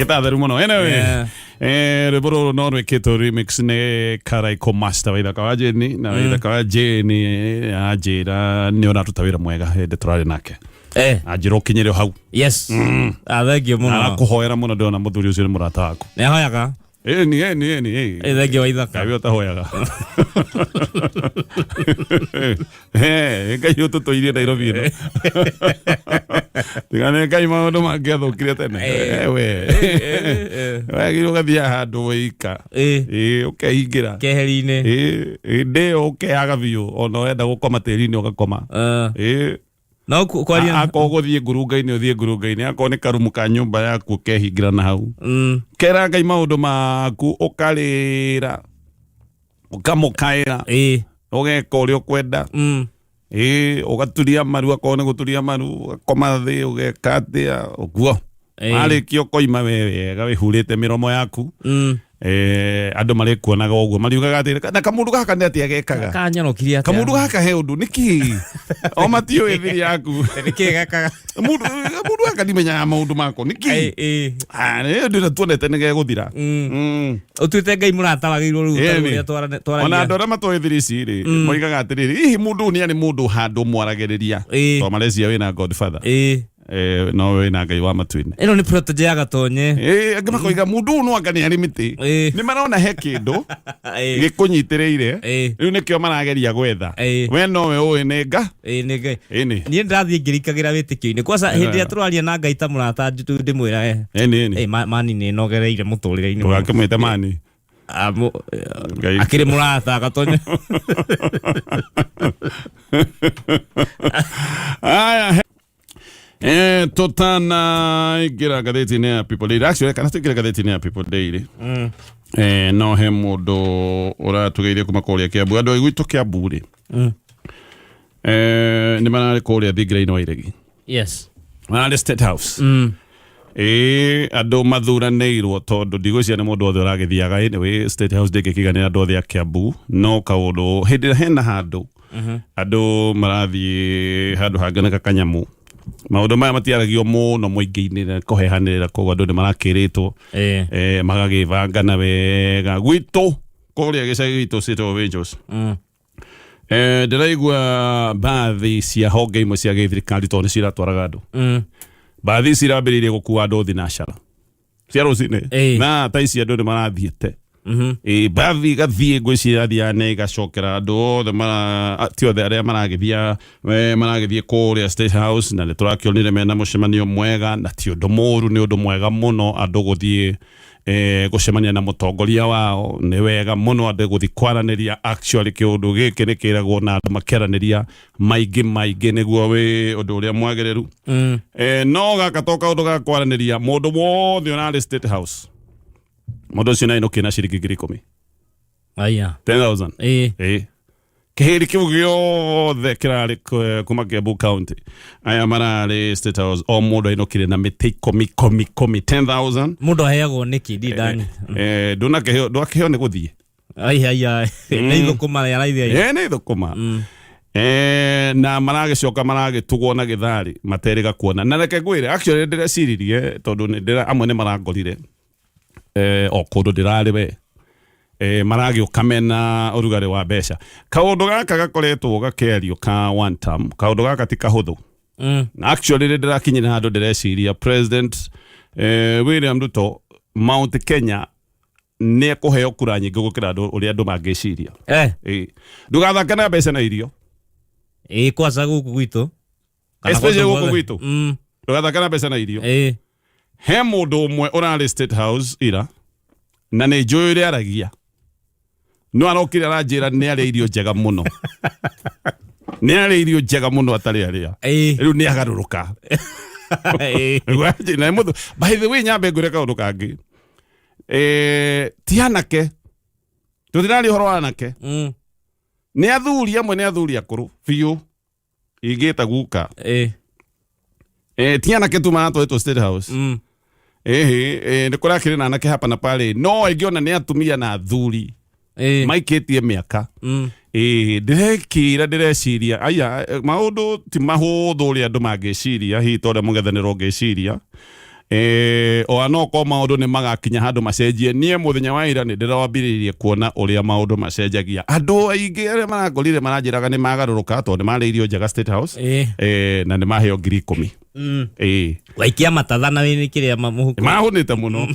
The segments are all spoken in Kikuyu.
Gĩtatheru mũno. Anyway, Yeah. rwĩmbo rũrũ no rwĩkĩtwo remix nĩ Karaiko Master wa Ithaka wa Jane na Ithaka wa Jane anjĩra nĩ ũraruta wĩra mwega hĩndĩ tũrarĩ nake. Anjĩra ũkinyĩre o hau. Yes. Ah, thank you Na mũno. arakũhoera mũno ndĩrona mũthuri ũcio nĩ mũrata waku. Nĩ ahoyaga. Ĩni ĩni ĩni ĩni. Thank you wa Ithaka. Ngai ũtahoyaga. Ngai ũtũtũirie Nairobi ĩno. Tiga nĩ Ngai maũndũ mangĩathũkire tene. We. Wagĩrĩirwo ũgathiaga handũ wĩika. Ĩĩ ũkehingĩra. Keheri-inĩ. Ĩĩ hĩndĩ ĩyo ũkeaga biũ ona wenda gũkoma tĩri-inĩ ũgakoma. Ĩĩ. No kwaria Akorwo gũthiĩ ngurunga-inĩ ũthiĩ ngurunga-inĩ, akorwo nĩ karumu ka nyũmba yaku ũkehingĩra na hau. Kera Ngai maũndũ maku ũkarĩra ũkamũkaĩra ũgeka ũrĩa ũkwenda. Ĩĩ ũgaturia maru akorwo nĩ gũturia maru ũgakoma thĩ ũgeka atĩa ũguo. Warĩkia ũkoima we wega wĩhurĩte mĩromo yaku. Andũ marĩkuonaga ũguo mariugaga atĩrĩ na kamũndũ gaka nĩ atĩa gekaga. Kanyorokirie atĩa? Kamũndũ gaka he ũndũ nĩkĩ? O matiũĩ thiri yaku. Nĩkĩ gekaga? Mũndũ gaka ndimenyaga maũndũ mako nĩkĩ? Ah, nĩ ũndũ ũrĩa tuonete nĩ gegũthira. Ũtuĩte Ngai mũrata wagĩrĩirwo rĩu ta ũrĩa twaragia. Ona andũ arĩa matoĩ thiri ici rĩ, moigaga atĩrĩrĩ, hihi mũndũ ũyũ nĩ arĩ mũndũ handũ mwaragĩrĩria. Tondũ marecia wĩna Godfather. No wĩna Ngai wa matu-inĩ. Ĩno nĩ protege ya Gatonye. Angĩ makoiga mũndũ ũyũ no anga nĩ arĩ mĩtĩ. Nĩ marona he kĩndũ gĩkũnyitĩrĩire. Rĩu nĩkĩo marageria gwetha. We nowe ũĩ nĩ nga. Nĩ Ngai. Ĩni. Niĩ ndĩrathiĩ ngĩrikagĩra wĩtĩkio-inĩ. Kwanza hĩndĩ ĩrĩa tũraria na Ngai ta mũrata ndĩmwĩra Ĩni ĩni. Mani nĩ nogereire mũtũrĩre-inĩ. Ndũgakĩmwĩte mani. Ngai. Akĩrĩ mũrata Gatonye. Aya. Tũtana ingĩra ngathĩti-inĩ ya People Daily. Actually, kana tũingĩre ngathĩti-inĩ ya People Daily. No he mũndũ ũratũgeithia kuma kũrĩa Kiambu. Andũ a gwitũ Kiambu rĩ. Nĩ mararĩ kũrĩa thingira-inĩ wa Iregi. Yes. Mararĩ State House. Ĩĩ andũ mathuranĩirwo tondũ ndigwĩciria nĩ mũndũ wothe ũragĩthiaga anyway State House ndĩngĩkĩiganĩra andũ othe a Kiambu no kaũndũ hĩndĩ ĩrĩa hena handũ andũ marathiĩ handũ hangĩoneka kanyamũ maũndũ maya matiaragio mũno mũingĩ-inĩ na kũhehanĩrĩra koguo andũ nĩ marakĩrĩtwo magagĩbanga na wega gwitũ kũrĩa gĩcagi gitũ City of Angels. Ndĩraigua mbathi cia honge imwe cia gĩthirikari tondũ nĩcio iratwaraga andũ. Mbathi ici irambĩrĩirie gũkua andũ thinacara cia rũcinĩ na ta ici andũ nĩ marathiĩte. Mbathi igathiĩ ngwĩciria ĩrathiaga na ĩgacokera andũ othe ti othe arĩa maragĩthiĩ kũrĩa State House na nĩ tũrakĩonire mena mũcemanio mwega na ti ũndũ mũru nĩ ũndũ mwega mũno andũ gũthiĩ gũcemania na mũtongoria wao. Nĩ wega mũno andũ gũthiĩ kwaranĩria. Actually kĩũndũ gĩkĩ nĩ kĩragwo na andũ makĩaranĩria maingĩ maingĩ nĩguo wĩ ũndũ ũrĩa mwagĩrĩru. No gaka to kaũndũ ga kwaranĩria, mũndũ wothe ũrarĩ State House mũndũ ũcio nĩainũkire na ciringi 10,000. Aya. 10,000. Kĩhĩri kĩu gĩothe kĩrarĩ kuma Kiambu County aya mararĩ State House o mũndũ ainũkire na mĩtĩ ikũmi ikũmi ikũmi 10,000. Mũndũ aheagwo nĩkĩ ndindani? Ndũnakĩheo ndwakĩheo nĩ gũthiĩ. Ai ai ai. Nĩ ithũkũma rĩa raithi ai. Nĩ ithũkũma. Na maragĩcoka maragĩtugwo na gĩtharĩ materĩga kuona na reke ngwĩre actually ndĩreciririe tondũ amwe nĩ marangorire o kũndũ ndĩrarĩ we maragĩũka mena ũrugarĩ wa mbeca. Kaũndũ gaka gakoretwo gakĩario ka one term, kaũndũ gaka ti kahũthũ. Na actually rĩ ndĩrakinyĩra handũ ndĩreciria President William Ruto Mount Kenya nĩ ekũheo kura nyingĩ gũkĩra andũ ũrĩa andũ mangĩciria. Ndũgathake na mbeca na irio. Kwanza gũkũ gwitũ. Kana Especially kũndũ gũkũ guothe. gwitũ. Ndũgathake na mbeca na irio. He mũndũ ũmwe ũrarĩ State House ira na nĩ njũĩ ũrĩa aragia no arokire aranjĩra nĩ arĩa irio njega mũno nĩ arĩa irio njega mũno atarĩ arĩa rĩu nĩ agarũrũka. Na nĩ mũndũ- by the way nyambe ngwĩre kaũndũ kangĩ ti anake tũtiraria ũhoro wa anake nĩ athuri amwe nĩ athuri akũrũ biũ ingĩta guka ti anake tu maratwaritwo State House. Ĩhĩ nĩ kũrakĩrĩ na anake hapa na pale no aingĩ ona nĩ atumia na athuri maikĩtie mĩaka. Ndĩrekĩra ndĩreciria aya maũndũ ti mahũthũ ũrĩa andũ mangĩciria hihi ta ũrĩa mũng'ethanĩro ũngĩciria. Ona no korwo maũndũ nĩ magakinya handũ macenjie. Niĩ mũthenya wa ira nĩ ndĩrawambĩrĩirie kuona ũrĩa maũndũ macenjagia. Andũ aingĩ arĩa marakorire maranjĩraga nĩ magarũrũka tondũ nĩ marĩa irio njega State House. Na nĩ maheo 10,000. Waikia matatha na wĩ kĩrĩa mũhuko. Mahũnĩte mũno.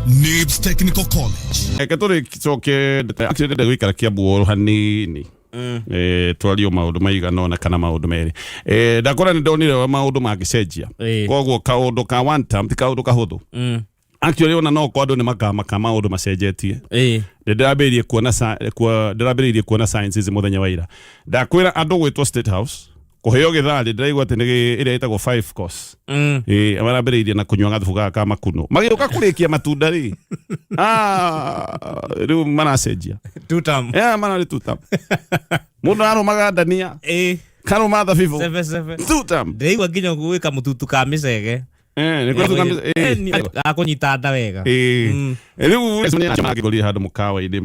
Nibs Technical College. Reke tũrĩcoke actually ndĩrenda gũikara Kiambu oro hanini. Twario maũndũ maigana ũna kana maũndũ merĩ. Ndakora nĩ ndonire ũrĩa maũndũ mangĩcenjia. Koguo kaũndũ ka one term ti kaũndũ kahũthũ. Actually ona no kwa andũ nĩ makamaka maũndũ macenjetie. Nĩ ndĩrambĩrĩirie kuona ndĩrambĩrĩirie kuona sciences mũthenya wa ira. Ndakwĩra andũ gwĩtwo State House kũheo gĩtharĩ ndĩraigua atĩ nĩ ĩrĩa ĩtagwo five course. Marambĩrĩirie na kũnyua gathubu gaka ka makuno. Magĩũka kũrĩkia matunda rĩ. Rĩu maracenjia. Two term. Yeah, mararĩ two term. Mũndũ arũmaga ndania. Karũma thabibũ. Sebe sebe. Two term. Ndĩraigua nginya gwĩka mũtutu ka mĩcege. Nĩ kwĩtuka Gakũnyita nda wega. Rĩu mangĩgorire handũ mũkawa-inĩ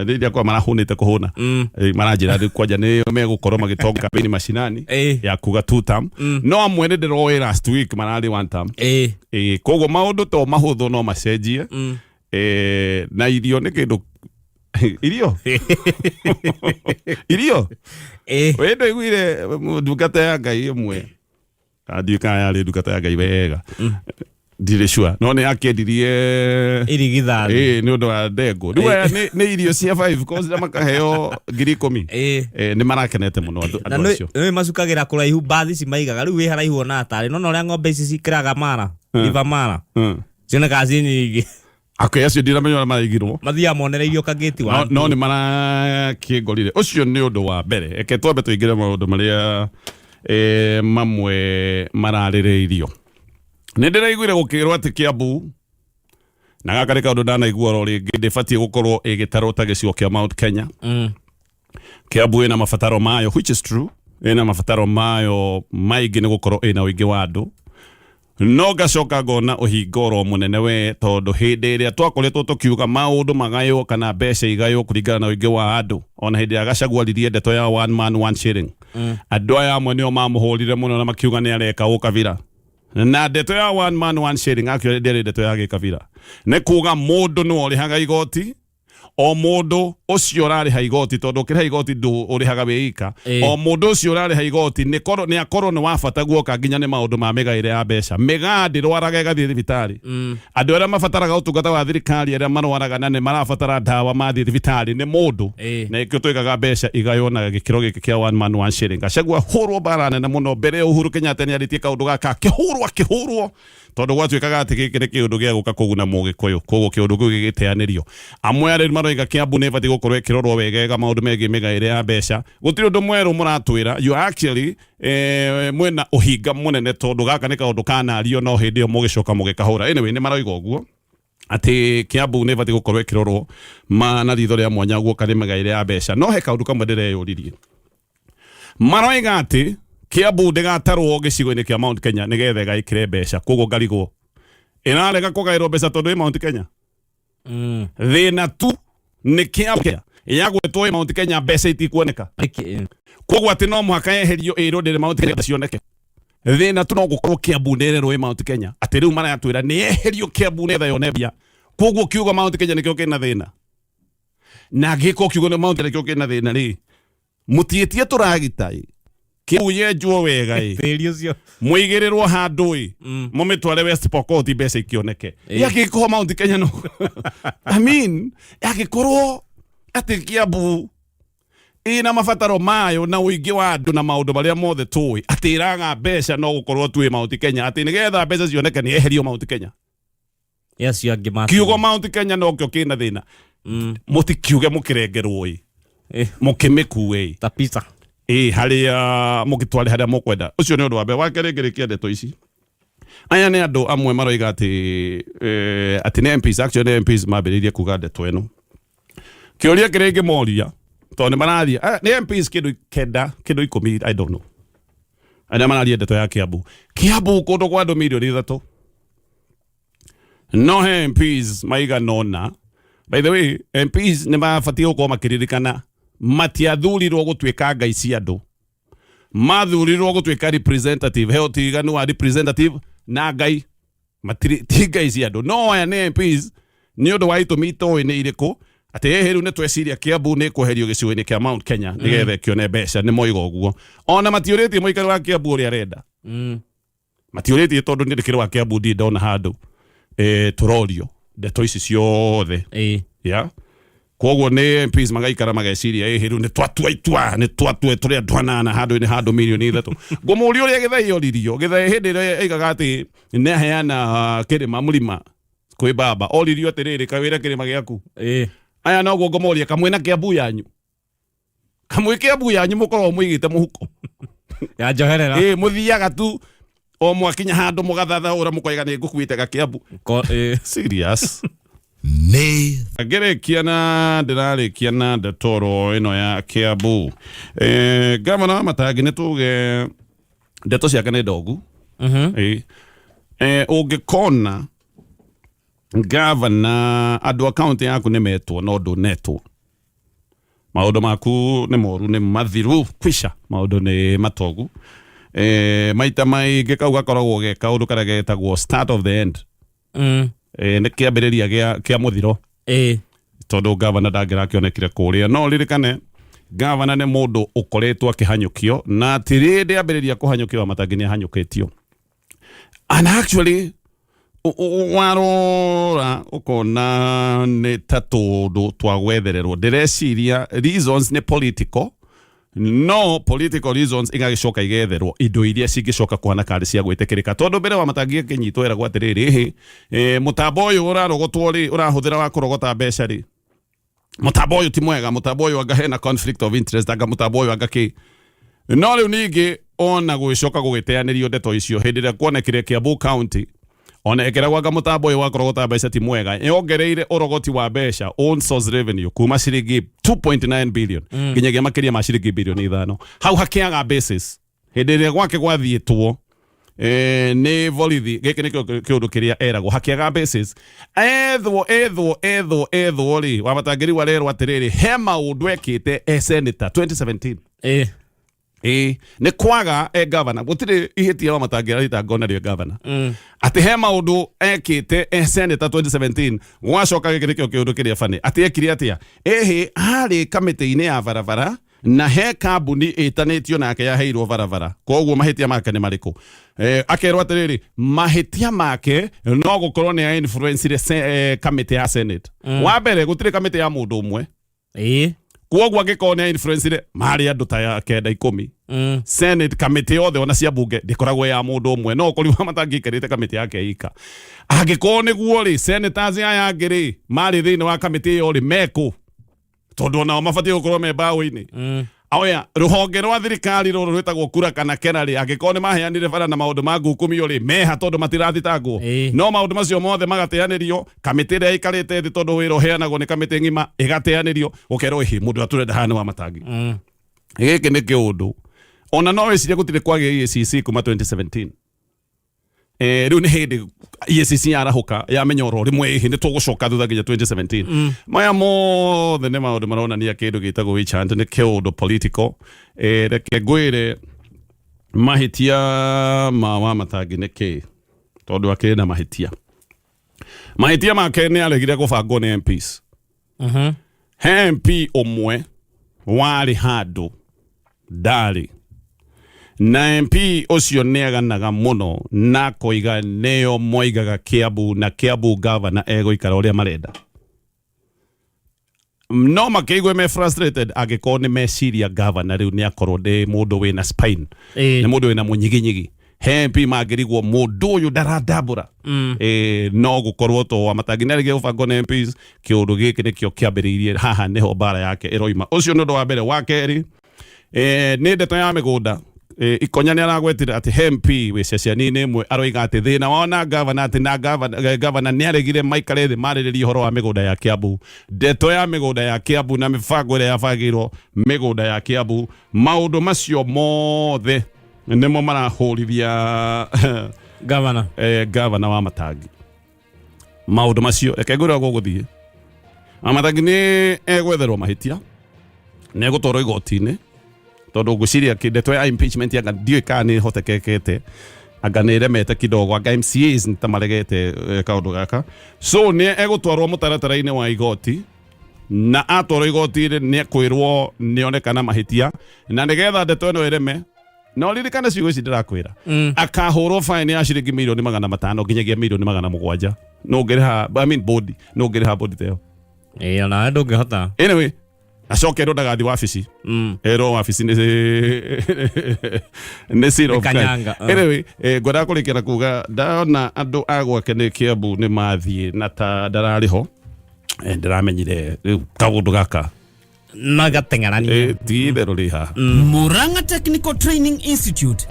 rĩrĩa kwa marahũnĩte kũhũna. Maranjĩra rĩu kwanja nĩ megũkorwo magĩtonga campaign macinani ya kuga two term. No amwe nĩ ndĩroĩ last week mararĩ one term. Koguo maũndũ to mahũthũ no macenjie. Na irio nĩ kĩndũ irio irio wĩ ndũiguire ndungata ya Ngai ĩmwe ndiũĩ kana yarĩ ndungata ya Ngai wega ndirĩ sure no nĩ yakĩendirie Irigithathi. Nĩ ũndũ wa ndengũ. Rĩu aya nĩ irio cia five course na makaheo 10,000. Nĩ marakenete mũno Na andũ acio. nĩ macukagĩra kũraihu mbathi cimaigaga rĩu wĩ haraihu ona atarĩ no na ũrĩa ng'ombe ici cikĩraga mara river mara cionekaga ciĩ nyingĩ. Okay, acio ndiramenya ũrĩa maraigirwo. Mathiaga monereirio kagĩti wa No nĩ marakĩngorire. Ũcio nĩ ũndũ wa mbere. Reke twambe tũingĩre maũndũ marĩa mamwe mararĩrĩirio. Nĩ ndĩraiguire gũkĩrwo atĩ Kiambu na gaka nĩ kaũndũ ndanaigua oro rĩngĩ ndĩbatiĩ gũkorwo ĩgĩtarwo ta gĩcigo kĩa Mount Kenya. Kiambu ĩna mabataro mayo, which is true. Ĩna mabataro mayo maingĩ nĩ gũkorwo ĩna ũingĩ wa andũ. No ngacoka ngona ũhinga oro mũnene we tondũ hĩndĩ ĩrĩa twakoretwo tũkiuga maũndũ magaywo kana mbeca igaywo kũringana na ũingĩ wa andũ, ona hĩndĩ ya Gachagua aririe ndeto ya one man one shilling. Andũ aya amwe nĩo mamũhũrire mũno na makiuga nĩ areka ũkabira. Na ndeto ya one man one shilling actually ndĩarĩ ndeto ya gĩkabira. Nĩ kuga mũndũ nĩwe ũrĩhaga igoti, o mũndũ ũcio ũrarĩha igoti, tondũ ũkĩrĩha igoti ndũ ũrĩhaga wĩ ika. O mũndũ ũcio ũrarĩha igoti nĩ akorwo nĩ wa bata guoka nginya nĩ maũndũ ma mĩgaĩre ya mbeca. Mĩgaa ndĩrwaraga ĩgathiĩ thibitarĩ. Andũ arĩa mabataraga ũtungata wa thirikari, arĩa marwaraga na nĩ marabatara ndawa mathiĩ thibitarĩ nĩ mũndũ. Na nĩkĩo twĩkaga mbeca igaywo na gĩkĩro gĩkĩ kĩa one man one shilling. Gachagua hũrwo mbara nene mũno mbere ya Uhuru Kenyatta nĩ arĩtie kaũndũ gaka akĩhũrwo akĩhũrwo tondũ gwatuĩkaga atĩ gĩkĩ nĩ kĩũndũ gĩa gũka kũguna mũgĩkũyũ, koguo kĩũndũ kĩu gĩgĩteanĩrio. Amwe arĩa maroiga Kiambu nĩ ĩbatiĩ gũkorwo ĩkĩrorwo wegega maũndũ megiĩ mĩgaĩre ya mbeca. Gũtirĩ ũndũ mwerũ mũratwĩra, you are actually mwĩna ũhinga mũnene tondũ gaka nĩ kaũndũ kanario no hĩndĩ ĩyo mũgĩcoka mũgĩkahũra. Anyway, nĩ maroiga ũguo atĩ Kiambu nĩ ĩbatiĩ gũkorwo ĩkĩrorwo na ritho rĩa mwanya guoka nĩ mĩgaĩre ya mbeca. No he kaũndũ kamwe ndĩreyũririe. Maroiga atĩ Kiambu ndĩgatarwo gĩcigo-inĩ kĩa Mount Kenya nĩgetha ĩgaĩkĩre mbeca, koguo ngarigwo ĩrarega kũgaĩrwo mbeca tondũ ĩ Mount Kenya. Thĩna tu nĩ Kiambu yagwetwo ĩ Mount Kenya mbeca itikuoneka. Koguo atĩ no mũhaka yeherio ĩrwo ndĩrĩ Mount Kenya cioneke. Thĩna tu no gũkorwo Kiambu ndĩrerwo ĩ Mount Kenya, atĩ rĩu maratwĩra nĩ yeherio Kiambu nĩgetha yone mbia. Koguo kiugo Mount Kenya nĩkĩo kĩna thĩna. Na angĩkorwo kiugo nĩ Mount Kenya nĩkĩo kĩna thĩna rĩ, mũtiĩtie tũragita ĩ, Kiambu yenjwo wega ĩ, Tĩri ũcio. mũigĩrĩrwo handũ ĩ, mũmĩtware West Pokot mbeca ikĩoneke. Yangĩkorwo Mount Kenya no I mean, yangĩkorwo atĩ Kiambu ĩna mabataro mayo na ũingĩ wa andũ na maũndũ marĩa mothe tũĩ, atĩ ĩraga mbeca no gũkorwo tu ĩ Mount Kenya, atĩ nĩgetha mbeca cioneke nĩ yeherio Mount Kenya. Acio angĩ ma Kiugo Mount Kenya nokĩo kĩna thĩna. Mũtikiuge mũkĩrengerwo ĩ. Mũkĩmĩkue ĩ. Ta pizza. Harĩa mũgĩtware harĩa mũkwenda. Ũcio nĩ ũndũ wa mbere. Wa kerĩ ngĩrĩkia ndeto ici. Aya nĩ andũ amwe maroiga atĩ nĩ MPs, actually nĩ MPs mambĩrĩirie kuga ndeto ĩno. Kĩũria kĩrĩa ingĩmoria, tondũ nĩ marathiĩ, nĩ MPs kĩndũ kenda, kĩndũ ikũmi, I don't know. Arĩa mararia ndeto ya Kiambu. Kiambu kũndũ kwa andũ 3 million. No he MPs maigana ũna. By the way, MPs nĩ mabatiĩ gũkorwo makĩririkana matiathurirwo gũtuĩka ngai cia andũ. Mathurirwo gũtuĩka representative, he ũtiganu wa representative na Ngai. Matirĩ ti ngai cia andũ, no aya nĩ MPs nĩ ũndũ wa itũmi itoĩ nĩ irĩkũ, atĩ ĩhĩ rĩu nĩ tweciria Kiambu nĩ kweherio gĩcigo-inĩ kĩa Mount Kenya nĩgetha ĩkĩone mbeca. Nĩ moiga ũguo, ona matiũrĩtie mũikari wa Kiambu ũrĩa arenda. Matiũrĩtie, tondũ nĩ ndĩkĩrĩ wa Kiambu, ndirĩ ndona handũ tũrorio ndeto ici ciothe. Ya koguo nĩ MPs magaikara mageciria, ĩhĩ rĩu nĩ twatua itua, nĩ twatue tũrĩ andũ anana handũ-inĩ handũ 3 mirioni. Ngũmũria ũrĩa Gĩthai oririo. Gĩthai hĩndĩ ĩrĩa aigaga atĩ nĩ aheana kĩrĩma mũrima kwĩ baba, oririo atĩrĩrĩ, kawĩra kĩrĩma gĩaku. Aya noguo ngũmoria, kamwe na Kiambu yanyu, kamwe Kiambu yanyu mũkoragwo mũigĩte mũhuko. Ya njoherera. Ĩ mũthiaga tu o mwakinya handũ mũgathathaũra, mũkoiga nĩ ngũkuĩte gakiambu. Serious. Nĩ Ngĩrĩkia na ndĩrarĩkia na ndetoro ĩno ya Kiambu, gavana wa Matangi, nĩ tuge ndeto ciake nĩ ndogu. Ũngĩkona gavana andũ a kaunti yaku nĩ metwo no ndũnetwo, maũndũ maku nĩ moru, nĩ mathiru kwisha, maũndũ nĩ matogu. Maita maingĩ kau gakoragwo ge kaũndũ karĩa getagwo start of the end. Nĩ kĩambĩrĩria kĩa mũthiro. Tondũ gavana ndangĩrakĩonekire kũrĩa, no ririkane gavana nĩ mũndũ ũkoretwo akĩhanyũkio, na ti rĩndĩ ambĩrĩria kũhanyũkio. Wa Matangi nĩ ahanyũkĩtio, and actually warora ũkona nĩ ta tũndũ twa gwethererwo. Ndĩreciria reasons nĩ political, no political reasons igagĩcoka igetherwo indo iria cingĩcoka kuhana karĩ cia gwĩtĩkĩrĩka, tondũ mbere wa Matangi akĩnyitwo eragwo atĩrĩrĩ, ĩhĩ mũtambo ũyũ ũrarogotwo rĩ, ũrahũthĩra wa kũrogota mbeca rĩ, mũtambo ũyũ ti mwega, mũtambo ũyũ anga hena conflict of interest, anga mũtambo ũyũ anga kĩ. No rĩu ningĩ ona gũgĩcoka gũgĩteanĩrio ndeto icio hĩndĩ ĩrĩa kuonekire Kiambu County ona ĩkĩragwo anga mũtambo ũyũ wa kũrogota mbeca ti mwega, yongereire ũrogoti wa mbeca, own source revenue, kuma ciringi 2.9 billion nginyagia makĩria ma ciringi 5 bilioni. Hau hakĩaga basis hĩndĩ ĩrĩa gwake gwathiĩtwo nĩ borithi. Gĩkĩ nĩkĩo kĩũndũ kĩrĩa eragwo, hakĩaga basis. Ethwo ethwo ethwo ethwo rĩ, Wamatangĩri arerwo atĩrĩrĩ, he maũndũ ekĩte e senator 2017. Ĩ nĩ kwaga e governor, gũtirĩ ihĩtia Wamatangi ararutanga ona rĩo governor, atĩ he maũndũ ekĩte e senator 2017. Gwacoka gĩkĩ nĩkĩo kĩũndũ kĩrĩa bani atĩ ekire atĩa. Ĩhĩ harĩ kamĩtĩ-inĩ ya barabara, na he kambuni ĩtanĩtio nake yaheirwo barabara. Koguo mahĩtia make nĩ marĩkũ? Akerwo atĩrĩrĩ, mahĩtia make no gũkorwo nĩ influencire kamĩtĩ ya senate. Wa mbere, gũtirĩ kamĩtĩ ya mũndũ ũmwe. Koguo angĩkorwo nĩ influencire, marĩ andũ ta ya 9, 10. Senate kamĩtĩ yothe ona cia bunge ndĩkoragwo ya mũndũ ũmwe, no ũkori wa matangĩikarĩte kamĩtĩ yake ika. Angĩkorwo nĩguo rĩ, senators aya angĩ rĩ marĩ thĩinĩ wa kamĩtĩ ĩyo rĩ mekũ? Tondũ onao mabatiĩ gũkorwo me mbaũ-inĩ. Oya rũhonge rwa thirikari rũrũ rwĩtagwo kura kana kera rĩ, angĩkorwo nĩ maheanire bara na maũndũ ma ngukumio rĩ, meha? Tondũ matirathitangwo. No maũndũ macio mothe magateanĩrio kamĩtĩ ĩrĩa ĩikarĩte thĩ, tondũ wĩra ũheanagwo nĩ kamĩtĩ ng'ima, ĩgateanĩrio gũkerwo ĩhĩ mũndũ ũrĩa tũrenda haha nĩ wa Matangi. Gĩkĩ nĩ kĩũndũ ona no wĩcirie gũtirĩ kwagĩa EACC kuma 2017. Rĩu nĩ hĩndĩ EACC yarahũka yamenya oro rĩmwe ĩhĩ nĩ tũgũcoka thutha nginya 2017. Maya mothe nĩ maũndũ maronania kĩndũ gĩtagwo witch hunt nĩ kĩũndũ political. Reke ngwĩre mahĩtia ma wa Matangi nĩ kĩ, tondũ akĩrĩ na mahĩtia. Mahĩtia make nĩ aregire gũbangwo nĩ MPs. He MP ũmwe warĩ handũ ndarĩ na MP ũcio nĩ aganaga mũno na akoiga nĩo moigaga Kiambu na Kiambu gavana egũikara ũrĩa marenda, no makĩigue me frustrated angĩkorwo nĩ meciria gavana rĩu nĩ akorwo nĩ mũndũ wĩna spine, nĩ mũndũ wĩna mũnyiginyigi. He MP mangĩrigwo mũndũ ũyũ ndarandambũra. No gũkorwo to wa Matangi nĩ arĩgia gũbangwo nĩ MPs. Kĩũndũ gĩkĩ nĩkĩo kĩambĩrĩirie haha, nĩho mbara yake ĩroima. Ũcio nĩ ũndũ wa mbere. Wa kerĩ, nĩ ndeto ya mĩgũnda. Ikonya nĩ aragwetire atĩ he MP wĩ ceceni-inĩ ĩmwe aroiga atĩ thĩna wao na gavana, atĩ na gavana nĩ aregire maikare thĩ marĩrĩrie ũhoro wa mĩgũnda ya Kiambu. Ndeto ya mĩgũnda ya Kiambu na mĩbango ĩrĩa yabangĩirwo mĩgũnda ya Kiambu, maũndũ macio mothe nĩmo marahũrithia gavana. Gavana wa Matangi. Maũndũ macio, reke ngwĩre gũgũthiĩ. Matangi nĩ egwetherwo mahĩtia, nĩ egũtwarwo igoti-inĩ. Tondũ ngwĩciria ndeto ya impeachment anga ndiũĩ kana nĩ ĩhotekekete, anga nĩ ĩremete kidogo, anga MCAs nĩ ta maregete kaũndũ gaka. So nĩ egũtwarwo mũtaratara-inĩ wa igoti, na atwarwo igoti-inĩ nĩ ekwĩrwo nĩ onekana mahĩtia, na nĩgetha ndeto ĩno ĩreme, na ũririkane ciugo ici ndĩrakwĩra, akahũrwo fine ya ciringi 500,000,000 nginyagia 700,000,000. No ũngĩrĩha, I mean bodi, no ũngĩrĩha bodi ta ĩyo? Ĩĩ, onawe ndũngĩhota. Anyway, acoke erwo ndagathi wabici. Erwo wabici nĩ seal of Nĩ kanyanga, kind. Anyway, ngwendaga kũrĩkia na kuga ndona andũ a gwake nĩ Kiambu nĩ mathiĩ na ta ndararĩ ho, ndĩramenyire rĩu kaũndũ gaka No gateng'erania. Ti itherũ rĩ haha. Murang'a Technical Training Institute.